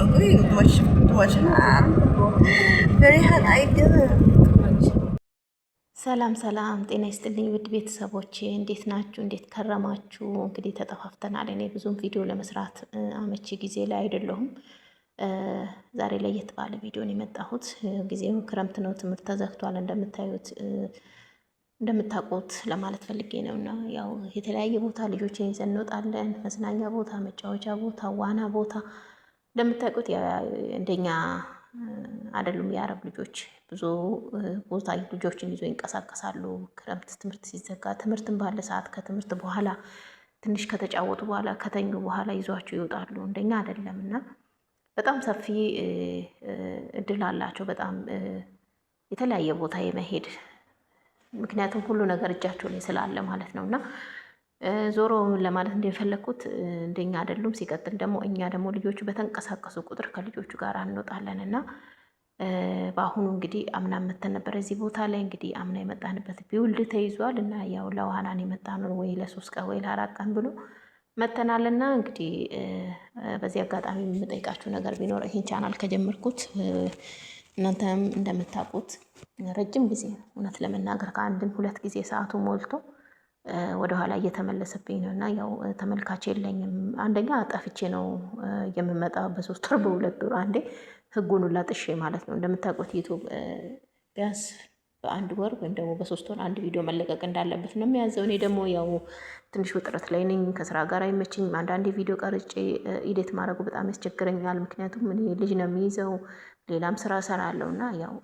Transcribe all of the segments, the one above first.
Uy, too much, too much hot. Very hot idol. ሰላም ሰላም፣ ጤና ይስጥልኝ ውድ ቤተሰቦቼ፣ እንዴት ናችሁ? እንዴት ከረማችሁ? እንግዲህ ተጠፋፍተናል። እኔ ብዙም ቪዲዮ ለመስራት አመቺ ጊዜ ላይ አይደለሁም። ዛሬ ለየት ባለ ቪዲዮን የመጣሁት ጊዜው ክረምት ነው፣ ትምህርት ተዘግቷል እንደምታዩት እንደምታውቁት ለማለት ፈልጌ ነው። እና ያው የተለያየ ቦታ ልጆችን ይዘን እንወጣለን። መዝናኛ ቦታ፣ መጫወቻ ቦታ፣ ዋና ቦታ እንደምታውቁት እንደኛ አይደሉም። የአረብ ልጆች ብዙ ቦታ ልጆችን ይዞ ይንቀሳቀሳሉ። ክረምት ትምህርት ሲዘጋ ትምህርትን ባለ ሰዓት ከትምህርት በኋላ ትንሽ ከተጫወቱ በኋላ ከተኙ በኋላ ይዟቸው ይወጣሉ። እንደኛ አይደለም እና በጣም ሰፊ እድል አላቸው። በጣም የተለያየ ቦታ የመሄድ፣ ምክንያቱም ሁሉ ነገር እጃቸው ላይ ስላለ ማለት ነው። እና ዞሮ ለማለት እንደፈለግኩት እንደኛ አይደሉም። ሲቀጥል ደግሞ እኛ ደግሞ ልጆቹ በተንቀሳቀሱ ቁጥር ከልጆቹ ጋር እንወጣለን። እና በአሁኑ እንግዲህ አምና መተን ነበር እዚህ ቦታ ላይ። እንግዲህ አምና የመጣንበት ቢውልድ ተይዟል እና ያው ለዋናን የመጣ ነው ወይ ለ3 ቀን ወይ ለ4 ቀን ብሎ መተናል። እና እንግዲህ በዚህ አጋጣሚ የምጠይቃችሁ ነገር ቢኖር ይህን ቻናል ከጀመርኩት እናንተም እንደምታውቁት ረጅም ጊዜ ነው። እውነት ለመናገር ከአንድም ሁለት ጊዜ ሰዓቱ ሞልቶ ወደኋላ እየተመለሰብኝ ነው እና ያው ተመልካች የለኝም። አንደኛ ጠፍቼ ነው የምመጣ በ3 ወር በ2 ወር አንዴ፣ ህጉን ሁላ ጥሼ ማለት ነው። እንደምታውቁት ዩቱብ ቢያንስ በአንድ ወር ወይም ደግሞ በ3 ወር አንድ ቪዲዮ መለቀቅ እንዳለበት ነው የሚያዘው። እኔ ደግሞ ያው ትንሽ ውጥረት ላይ ነኝ። ከስራ ጋር አይመችኝም። አንዳንዴ ቪዲዮ ቀርጬ edit ማድረጉ በጣም ያስቸግረኛል። ምክንያቱም እኔ ልጅ ነው የሚይዘው፣ ሌላም ስራ እሰራለሁ እና ያው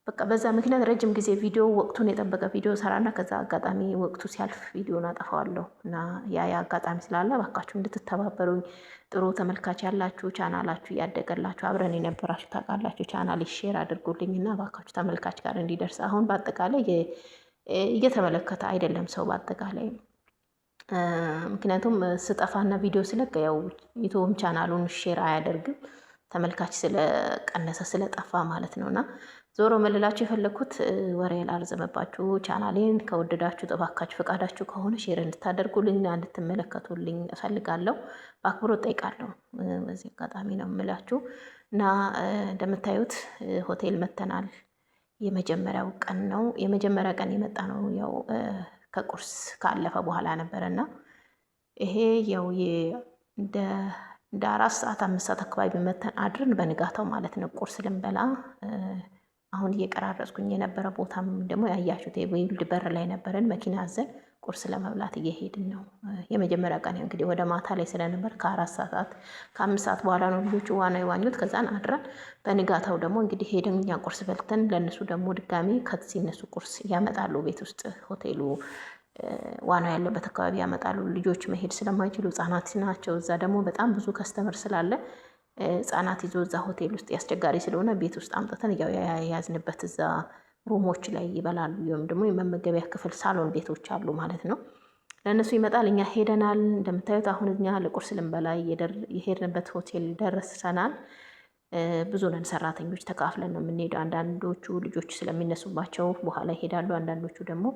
በቃ በዛ ምክንያት ረጅም ጊዜ ቪዲዮ ወቅቱን የጠበቀ ቪዲዮ ሰራና ከዛ አጋጣሚ ወቅቱ ሲያልፍ ቪዲዮን አጠፋዋለሁ። እና ያ ያ አጋጣሚ ስላለ እባካችሁ እንድትተባበሩኝ፣ ጥሩ ተመልካች ያላችሁ፣ ቻናላችሁ እያደገላችሁ አብረን የነበራችሁ ታውቃላችሁ፣ ቻናል share አድርጉልኝ እና እባካችሁ ተመልካች ጋር እንዲደርስ። አሁን በአጠቃላይ እየተመለከተ አይደለም ሰው በአጠቃላይ፣ ምክንያቱም ስጠፋና ቪዲዮ ስለቅ ያው ዩቱብም ቻናሉን share አያደርግም፣ ተመልካች ስለቀነሰ ስለጠፋ ማለት ነው። እና ዞሮ መልላችሁ የፈለግኩት ወሬ ላርዘመባችሁ፣ ቻናሌን ከወደዳችሁ እባካችሁ ፈቃዳችሁ ከሆነ share እንድታደርጉልኝና እንድትመለከቱልኝ እፈልጋለሁ። በአክብሮት ጠይቃለሁ። በዚህ አጋጣሚ ነው የምላችሁ። እና እንደምታዩት ሆቴል መተናል። የመጀመሪያው ቀን ነው። የመጀመሪያ ቀን የመጣ ነው። ያው ከቁርስ ካለፈ በኋላ ነበረና ይሄ ያው እንደ 4 ሰዓት 5 ሰዓት አካባቢ መተን አድረን በንጋታው ማለት ነው ቁርስ ልንበላ አሁን እየቀራረጽኩኝ የነበረ ቦታም ደግሞ ያያችሁት የዊልድ በር ላይ ነበረን። መኪና አዘን ቁርስ ለመብላት እየሄድን ነው። የመጀመሪያ ቀን እንግዲህ ወደ ማታ ላይ ስለነበር ከ4 ሰዓት ከ5 ሰዓት በኋላ ነው ልጆቹ ዋና የዋኙት። ከዛን አድረን በንጋታው ደግሞ እንግዲህ ሄደን እኛ ቁርስ በልተን ለእነሱ ደግሞ ድጋሚ ሲነሱ ቁርስ ያመጣሉ። ቤት ውስጥ ሆቴሉ ዋና ያለበት አካባቢ ያመጣሉ። ልጆች መሄድ ስለማይችሉ፣ ህጻናት ናቸው። እዛ ደግሞ በጣም ብዙ customer ስላለ ህጻናት ይዞ እዛ ሆቴል ውስጥ ያስቸጋሪ ስለሆነ ቤት ውስጥ አምጥተን ያው የያዝንበት እዛ room ኦች ላይ ይበላሉ። ወይም ደግሞ የመመገቢያ ክፍል ሳሎን ቤቶች አሉ ማለት ነው። ለእነሱ ይመጣል። እኛ ሄደናል። እንደምታዩት አሁን እኛ ለቁርስ ልንበላ የሄድንበት ሆቴል ደርሰናል። ብዙ ነን ሰራተኞች፣ ተካፍለን ነው የምንሄደው። አንዳንዶቹ ልጆች ስለሚነሱባቸው በኋላ ይሄዳሉ። አንዳንዶቹ ደግሞ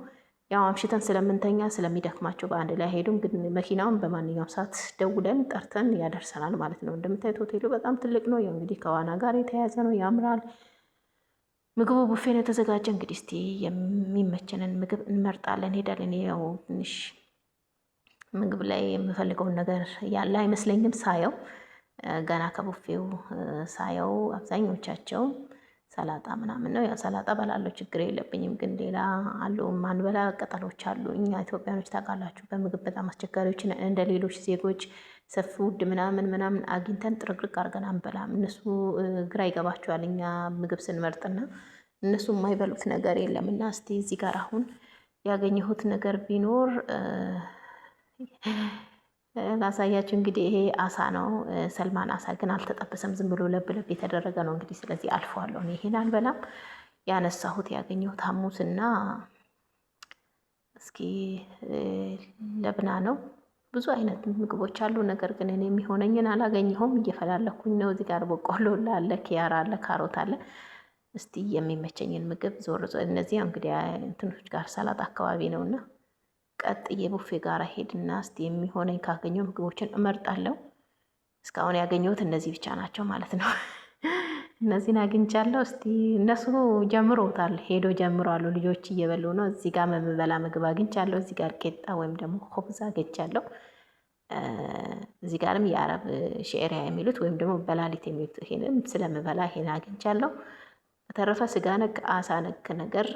ያው አምሽተን ስለምንተኛ ስለሚደክማቸው በአንድ ላይ አይሄዱም። ግን መኪናውን በማንኛውም ሰዓት ደውለን ጠርተን ያደርሰናል ማለት ነው። እንደምታዩት ሆቴሉ በጣም ትልቅ ነው። ያው እንግዲህ ከዋና ጋር የተያያዘ ነው፣ ያምራል። ምግቡ ቡፌ ነው የተዘጋጀ። እንግዲህ እስቲ የሚመቸንን ምግብ እንመርጣለን፣ ሄዳለን። ያው ትንሽ ምግብ ላይ የምፈልገውን ነገር ያለ አይመስለኝም ሳየው፣ ገና ከቡፌው ሳየው አብዛኞቻቸው ሰላጣ ምናምን ነው። ያው ሰላጣ በላለው ችግር የለብኝም። ግን ሌላ አሉ ማንበላ ቅጠሎች አሉ። እኛ ኢትዮጵያኖች ታውቃላችሁ በምግብ በጣም አስቸጋሪዎች ነን። እንደ ሌሎች ዜጎች ሰፊ ውድ ምናምን ምናምን አግኝተን ጥርቅርቅ አድርገን አንበላም። እነሱ ግራ ይገባቸዋል እኛ ምግብ ስንመርጥና እነሱ የማይበሉት ነገር የለም። እና እስቲ እዚህ ጋር አሁን ያገኘሁት ነገር ቢኖር ላሳያችሁ። እንግዲህ ይሄ አሳ ነው፣ salmon አሳ ግን አልተጠበሰም፣ ዝም ብሎ ለብ ለብ የተደረገ ነው። እንግዲህ ስለዚህ አልፈዋለሁ፣ ይሄን አልበላም። ያነሳሁት ያገኘሁት ሐሙስና እስኪ ለብና ነው። ብዙ አይነት ምግቦች አሉ። ነገር ግን እኔ የሚሆነኝን አላገኘሁም፣ እየፈላለኩኝ ነው። እዚህ ጋር በቆሎ አለ፣ ኪያራ አለ፣ ካሮት አለ። እስቲ የሚመቸኝን ምግብ ዞር ዞር እነዚህ እንግዲህ እንትኖች ጋር ሰላጣ አካባቢ ነውና ቀጥዬ ቡፌ ጋር ሄድና እስቲ የሚሆነኝ ካገኘው ምግቦችን እመርጣለሁ። እስካሁን ያገኘሁት እነዚህ ብቻ ናቸው ማለት ነው። እነዚህን አግኝቻለሁ። እስቲ እነሱ ጀምሮታል፣ ሄዶ ጀምረዋል። ልጆች እየበሉ ነው። እዚህ ጋር የምበላ ምግብ አግኝቻለሁ። እዚህ ጋር ቂጣ ወይም ደግሞ خبز አግኝቻለሁ። እዚህ ጋርም የአረብ شعيرية የሚሉት ወይም ደግሞ بلاليط የሚሉት ይሄንን ስለምበላ ይሄን አግኝቻለሁ። በተረፈ ስጋ ነክ አሳ ነክ ነገር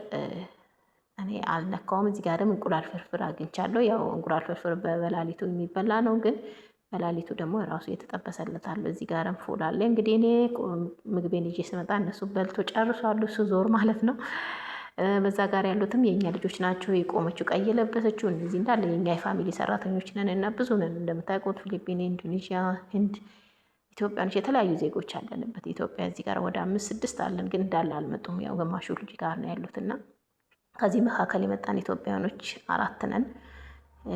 እኔ አልነካውም። እዚህ ጋርም እንቁላል ፍርፍር አግኝቻለሁ። ያው እንቁላል ፍርፍር በ بلاليط ኡ የሚበላ ነው፣ ግን بلاليط ኡ ደግሞ ራሱ የተጠበሰለታል። እዚህ ጋርም ፉል አለ። እንግዲህ እኔ ምግቤን ይዤ ስመጣ እነሱ በልቶ ጨርሷሉ፣ ስዞር ማለት ነው። በዛ ጋር ያሉትም የእኛ ልጆች ናቸው። የቆመችው ቀይ የለበሰችው እነዚህ እንዳለ የእኛ የ family ሰራተኞች ነን እና ብዙ ነን እንደምታውቁት፣ ፊሊፒን፣ ኢንዶኔዥያ፣ ህንድ፣ ኢትዮጵያኖች የተለያዩ ዜጎች አለንበት። ኢትዮጵያ እዚህ ጋር ወደ አምስት ስድስት አለን፣ ግን እንዳለ አልመጡም። ያው ግማሹ ልጅ ጋር ነው ያሉት እና ከዚህ መካከል የመጣን ኢትዮጵያኖች አራት ነን።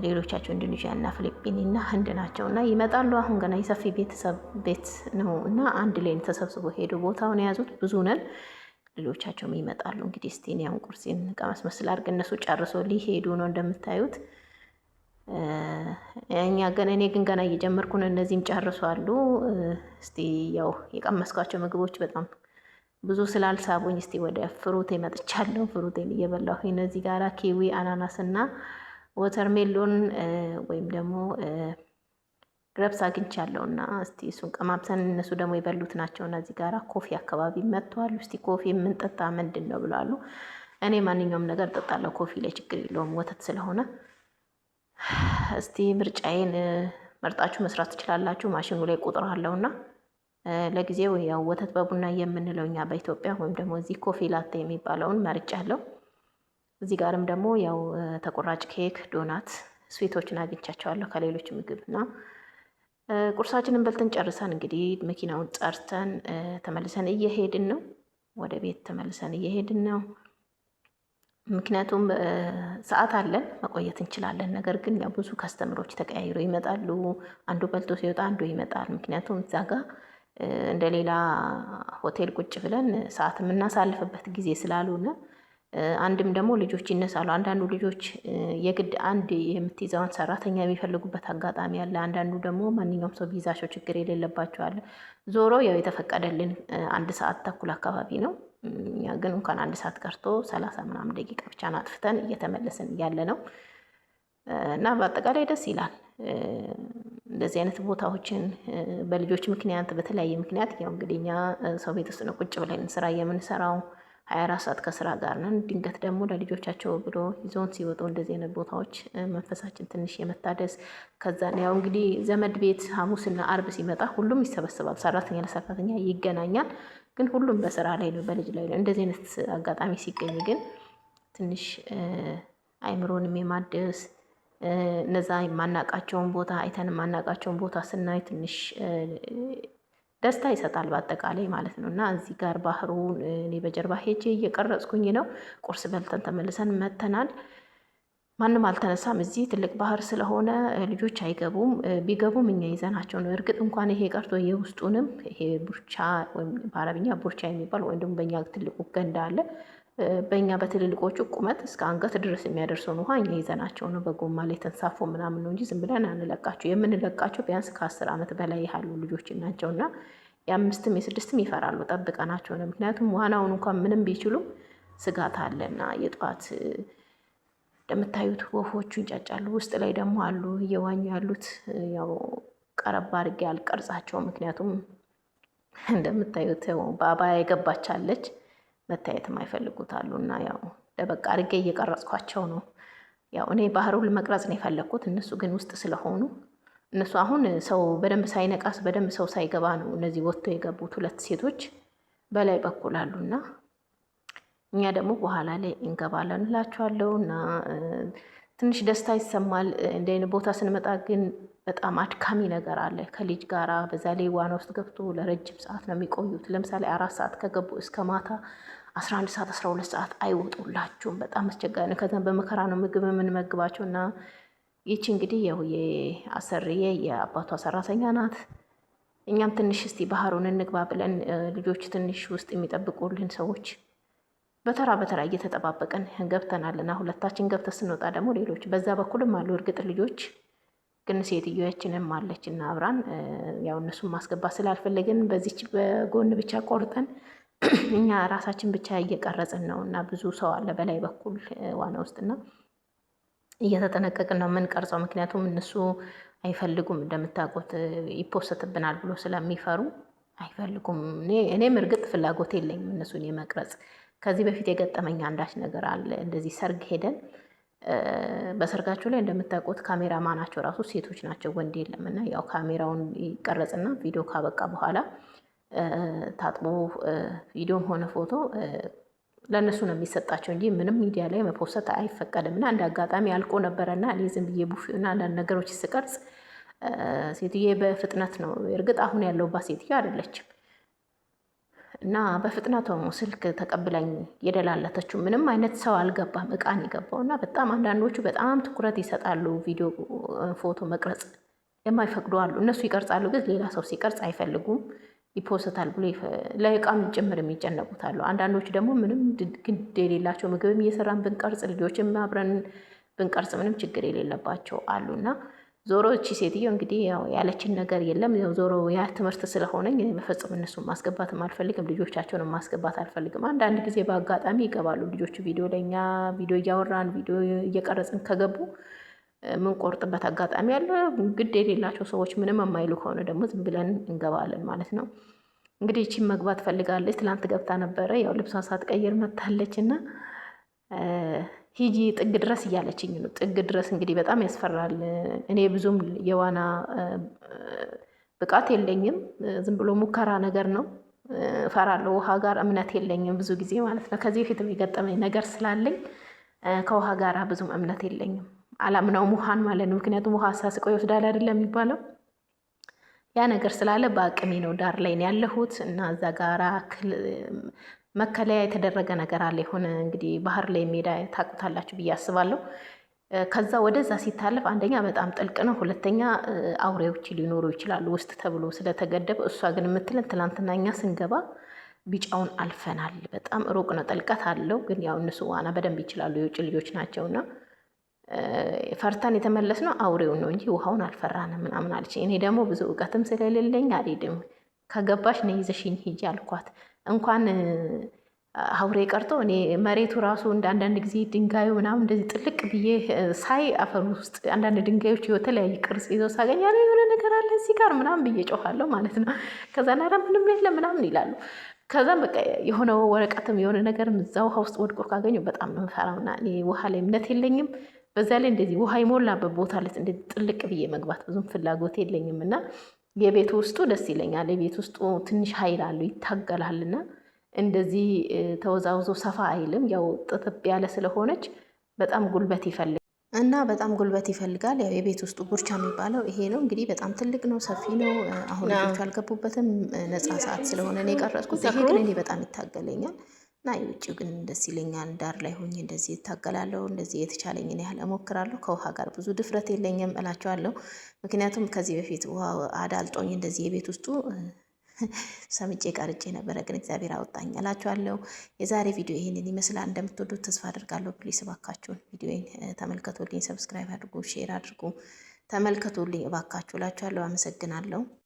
ሌሎቻቸው ኢንዶኔዥያ እና ፊሊፒን እና ህንድ ናቸው እና ይመጣሉ። አሁን ገና የሰፊ ቤተሰብ ቤት ነው እና አንድ ላይ ተሰብስቦ ሄዱ ቦታውን የያዙት ብዙ ነን። ሌሎቻቸውም ይመጣሉ። እንግዲህ እስቲ እኔ አሁን ቁርሴን ቀመስ መስል አድርግ እነሱ ጨርሶ ሊሄዱ ነው እንደምታዩት። እኛ ገና እኔ ግን ገና እየጀመርኩ ነው። እነዚህም ጨርሷሉ። እስቲ ያው የቀመስኳቸው ምግቦች በጣም ብዙ ስላልሳቡኝ እስቲ ወደ fruit ኤ መጥቻለሁ። fruit ኤን እየበላሁ እነዚህ ጋራ kiwi፣ አናናስ እና watermelon ወይም ደግሞ grapes አግኝቻለሁ እና እስቲ እሱን ቀማምሰን እነሱ ደግሞ የበሉት ናቸው እና እዚህ ጋራ coffee አካባቢ መጥተዋል። እስቲ coffee የምንጠጣ ምንድን ነው ብለዋሉ። እኔ ማንኛውም ነገር እጠጣለሁ፣ coffee ላይ ችግር የለውም ወተት ስለሆነ። እስቲ ምርጫዬን መርጣችሁ መስራት ትችላላችሁ። ማሽኑ ላይ ቁጥር አለውና ለጊዜው ያው ወተት በቡና የምንለው እኛ በኢትዮጵያ ወይም ደግሞ እዚህ coffee latte የሚባለውን መርጫለሁ። እዚህ ጋርም ደግሞ ያው ተቆራጭ ኬክ፣ donut፣ sweet ኦችን አግኝቻቸዋለሁ ከሌሎች ምግብ እና ቁርሳችንን በልተን ጨርሰን እንግዲህ መኪናውን ጠርተን ተመልሰን እየሄድን ነው። ወደ ቤት ተመልሰን እየሄድን ነው። ምክንያቱም ሰዓት አለን መቆየት እንችላለን። ነገር ግን ያው ብዙ customer ኦች ተቀያይሮ ይመጣሉ። አንዱ በልቶ ሲወጣ አንዱ ይመጣል። ምክንያቱም እዛ ጋ እንደ ሌላ ሆቴል ቁጭ ብለን ሰዓት የምናሳልፍበት ጊዜ ስላልሆነ አንድም ደግሞ ልጆች ይነሳሉ። አንዳንዱ ልጆች የግድ አንድ የምትይዘውን ሰራተኛ የሚፈልጉበት አጋጣሚ አለ። አንዳንዱ ደግሞ ማንኛውም ሰው ቢይዛቸው ችግር የሌለባቸው አለ። ዞሮ ያው የተፈቀደልን 1 ሰዓት ተኩል አካባቢ ነው። እኛ ግን እንኳን 1 ሰዓት ቀርቶ 30 ምናምን ደቂቃ ብቻ አጥፍተን እየተመለስን ያለ ነው እና በአጠቃላይ ደስ ይላል። እንደዚህ አይነት ቦታዎችን በልጆች ምክንያት በተለያየ ምክንያት ያው እንግዲህ እኛ ሰው ቤት ውስጥ ነው ቁጭ ብለን ስራ የምንሰራው፣ 24 ሰዓት ከስራ ጋር ነን። ድንገት ደግሞ ለልጆቻቸው ብሎ ይዞን ሲወጡ እንደዚህ አይነት ቦታዎች መንፈሳችን ትንሽ የመታደስ፣ ከዛ ያው እንግዲህ ዘመድ ቤት ሐሙስና አርብ ሲመጣ ሁሉም ይሰበሰባል። ሰራተኛ ለሰራተኛ ይገናኛል። ግን ሁሉም በስራ ላይ ነው፣ በልጅ ላይ ነው። እንደዚህ አይነት አጋጣሚ ሲገኝ ግን ትንሽ አይምሮንም የማደስ፣ እነዛ የማናቃቸውን ቦታ አይተን የማናቃቸውን ቦታ ስናይ ትንሽ ደስታ ይሰጣል በአጠቃላይ ማለት ነው። እና እዚህ ጋር ባህሩን እኔ በጀርባ ሄጄ እየቀረጽኩኝ ነው። ቁርስ በልተን ተመልሰን መተናል። ማንም አልተነሳም። እዚህ ትልቅ ባህር ስለሆነ ልጆች አይገቡም። ቢገቡም እኛ ይዘናቸው ነው። እርግጥ እንኳን ይሄ ቀርቶ የውስጡንም ይሄ بركة ወይም በአረብኛ بركة የሚባል ወይም ደግሞ በእኛ ትልቁ ገንዳ አለ። በእኛ በትልልቆቹ ቁመት እስከ አንገት ድረስ የሚያደርሰውን ውሃ እኛ ይዘናቸው ነው። በጎማ ላይ ተንሳፎ ምናምን ነው እንጂ ዝም ብለን አንለቃቸው። የምንለቃቸው ቢያንስ ከ10 ዓመት በላይ ያሉ ልጆች ናቸው እና የአምስትም የስድስትም ይፈራሉ። ጠብቀናቸው ነው። ምክንያቱም ዋናውን እንኳን ምንም ቢችሉም ስጋት አለና የጠዋት እንደምታዩት ወፎቹ ይንጫጫሉ። ውስጥ ላይ ደግሞ አሉ እየዋኙ ያሉት። ያው ቀረብ አድርጌ አልቀርጻቸውም፣ ምክንያቱም እንደምታዩት በአባያ የገባች አለች፣ መታየት የማይፈልጉት አሉ እና ያው ደበቅ አድርጌ እየቀረጽኳቸው ነው። ያው እኔ ባህሩን መቅረጽ ነው የፈለግኩት፣ እነሱ ግን ውስጥ ስለሆኑ እነሱ አሁን ሰው በደንብ ሳይነቃስ በደንብ ሰው ሳይገባ ነው እነዚህ ወጥተው የገቡት። ሁለት ሴቶች በላይ በኩል አሉና እኛ ደግሞ በኋላ ላይ እንገባለን እላችኋለሁ። እና ትንሽ ደስታ ይሰማል። እንደ አይነት ቦታ ስንመጣ ግን በጣም አድካሚ ነገር አለ ከልጅ ጋራ። በዛ ላይ ዋና ውስጥ ገብቶ ለረጅም ሰዓት ነው የሚቆዩት። ለምሳሌ 4 ሰዓት ከገቡ እስከ ማታ 11 ሰዓት 12 ሰዓት አይወጡላችሁም። በጣም አስቸጋሪ ነው። ከዛም በመከራ ነው ምግብ የምንመግባቸው እና ይቺ እንግዲህ ያው የአሰርዬ የአባቷ ሰራተኛ ናት። እኛም ትንሽ እስቲ ባህሩን እንግባ ብለን ልጆች ትንሽ ውስጥ የሚጠብቁልን ሰዎች በተራ በተራ እየተጠባበቅን ገብተናል እና ሁለታችን ገብተን ስንወጣ ደግሞ ሌሎች በዛ በኩልም አሉ። እርግጥ ልጆች ግን ሴትዮችንም አለች እና አብራን ያው እነሱን ማስገባት ስላልፈለግን በዚች በጎን ብቻ ቆርጠን እኛ ራሳችን ብቻ እየቀረጽን ነው። እና ብዙ ሰው አለ በላይ በኩል ዋና ውስጥና እየተጠነቀቅን ነው የምንቀርጸው። ምክንያቱም እነሱ አይፈልጉም፣ እንደምታውቁት ይፖሰትብናል ብሎ ስለሚፈሩ አይፈልጉም። እኔም እርግጥ ፍላጎት የለኝም እነሱን የመቅረጽ። ከዚህ በፊት የገጠመኝ አንዳች ነገር አለ። እንደዚህ ሰርግ ሄደን በሰርጋቸው ላይ እንደምታውቁት ካሜራማናቸው ራሱ ሴቶች ናቸው፣ ወንድ የለም። እና ያው ካሜራውን ይቀረጽና ቪዲዮ ካበቃ በኋላ ታጥቦ ቪዲዮም ሆነ ፎቶ ለእነሱ ነው የሚሰጣቸው እንጂ ምንም ሚዲያ ላይ መፖሰት አይፈቀድም። እና እንደ አጋጣሚ አልቆ ነበረና እኔ ዝም ብዬ ቡፌና አንዳንድ ነገሮች ስቀርጽ ሴትዬ በፍጥነት ነው፣ እርግጥ አሁን ያለሁባት ሴትዮ አይደለችም፣ እና በፍጥነት ሆኖ ስልክ ተቀብላኝ የደላለተችው ምንም አይነት ሰው አልገባም፣ እቃን የገባው። እና በጣም አንዳንዶቹ በጣም ትኩረት ይሰጣሉ። ቪዲዮ ፎቶ መቅረጽ የማይፈቅዱ አሉ። እነሱ ይቀርጻሉ፣ ግን ሌላ ሰው ሲቀርጽ አይፈልጉም። ይፖስታል ብሎ ለእቃም ጭምር የሚጨነቁት አሉ። አንዳንዶቹ ደግሞ ምንም ግድ የሌላቸው፣ ምግብም እየሰራን ብንቀርጽ ልጆችም አብረን ብንቀርጽ ምንም ችግር የሌለባቸው አሉና ዞሮ እቺ ሴትዮ እንግዲህ ያው ያለችን ነገር የለም። ያው ዞሮ ያ ትምህርት ስለሆነኝ እኔ በፍጹም እነሱን ማስገባትም አልፈልግም፣ ልጆቻቸውንም ማስገባት አልፈልግም። አንዳንድ ጊዜ በአጋጣሚ ይገባሉ ልጆቹ ቪዲዮ ለኛ ቪዲዮ እያወራን ቪዲዮ እየቀረጽን ከገቡ የምንቆርጥበት አጋጣሚ አለ። ግድ የሌላቸው ሰዎች ምንም የማይሉ ከሆነ ደግሞ ዝም ብለን እንገባለን ማለት ነው። እንግዲህ እቺን መግባት ፈልጋለች። ትላንት ገብታ ነበረ። ያው ልብሷን ሳትቀይር መታለች እና ሂጂ ጥግ ድረስ እያለችኝ ነው። ጥግ ድረስ እንግዲህ በጣም ያስፈራል። እኔ ብዙም የዋና ብቃት የለኝም። ዝም ብሎ ሙከራ ነገር ነው። እፈራለሁ። ውሃ ጋር እምነት የለኝም ብዙ ጊዜ ማለት ነው። ከዚህ በፊትም የገጠመኝ ነገር ስላለኝ ከውሃ ጋር ብዙም እምነት የለኝም። አላምነውም ውሃን ማለት ነው። ምክንያቱም ውሃ አሳስቆ ይወስዳል አይደለም የሚባለው። ያ ነገር ስላለ በአቅሜ ነው ዳር ላይ ነው ያለሁት እና እዛ ጋራ መከለያ የተደረገ ነገር አለ። የሆነ እንግዲህ ባህር ላይ ሜዳ ታውቁታላችሁ ብዬ አስባለሁ። ከዛ ወደዛ ሲታለፍ አንደኛ በጣም ጥልቅ ነው፣ ሁለተኛ አውሬዎች ሊኖሩ ይችላሉ ውስጥ ተብሎ ስለተገደበ። እሷ ግን የምትለን ትናንትና እኛ ስንገባ ቢጫውን አልፈናል። በጣም ሩቅ ነው፣ ጥልቀት አለው። ግን ያው እነሱ ዋና በደንብ ይችላሉ፣ የውጭ ልጆች ናቸውና ፈርተን የተመለስነው አውሬውን ነው እንጂ ውሃውን አልፈራንም ምናምን አለች። እኔ ደግሞ ብዙ እውቀትም ስለሌለኝ አልሄድም፣ ከገባሽ ነይ ይዘሽኝ ሂጂ አልኳት። እንኳን አውሬ ቀርቶ እኔ መሬቱ ራሱ እንደ አንዳንድ ጊዜ ድንጋዩ ምናምን እንደዚህ ጥልቅ ብዬ ሳይ አፈር ውስጥ አንዳንድ ድንጋዮች የተለያየ ቅርጽ ይዘው ሳገኝ የሆነ ነገር አለ እዚህ ጋር ምናምን ብዬ ጮኻለሁ ማለት ነው። ከዛ ኧረ ምንም የለም ምናምን ይላሉ። ከዛም በቃ የሆነ ወረቀትም የሆነ ነገርም እዛ ውሃ ውስጥ ወድቆ ካገኘው በጣም ነው የምፈራውና እኔ ውሃ ላይ እምነት የለኝም። በዛ ላይ እንደዚህ ውሃ የሞላበት ቦታ ላይ እንደዚህ ጥልቅ ብዬ መግባት ብዙም ፍላጎት የለኝም። እና የቤቱ ውስጡ ደስ ይለኛል። የቤት ውስጡ ትንሽ ኃይል አለው፣ ይታገላልና እንደዚህ ተወዛውዞ ሰፋ አይልም። ያው ጥጥብ ያለ ስለሆነች በጣም ጉልበት ይፈልጋል እና በጣም ጉልበት ይፈልጋል። ያው የቤት ውስጡ ጉርቻ የሚባለው ይሄ ነው እንግዲህ። በጣም ትልቅ ነው፣ ሰፊ ነው። አሁን ልጆቹ አልገቡበትም፣ ነፃ ሰዓት ስለሆነ እኔ የቀረጽኩት። ይሄ ግን እኔ በጣም ይታገለኛል እና የውጭው ግን ደስ ይለኛል። ዳር ላይ ሆኜ እንደዚህ ይታገላለሁ። እንደዚህ የተቻለኝን ያህል እሞክራለሁ። ከውሃ ጋር ብዙ ድፍረት የለኝም እላቸዋለሁ። ምክንያቱም ከዚህ በፊት ውሃ አዳልጦኝ እንደዚህ የቤት ውስጡ ሰምጬ ቀርጬ ነበረ፣ ግን እግዚአብሔር አወጣኝ እላችኋለሁ። የዛሬ ቪዲዮ ይህንን ይመስላል። እንደምትወዱት ተስፋ አድርጋለሁ። Please እባካችሁን ቪዲዮን ተመልከቱልኝ፣ subscribe አድርጉ፣ share አድርጉ፣ ተመልከቱልኝ እባካችሁ እላችኋለሁ። አመሰግናለሁ።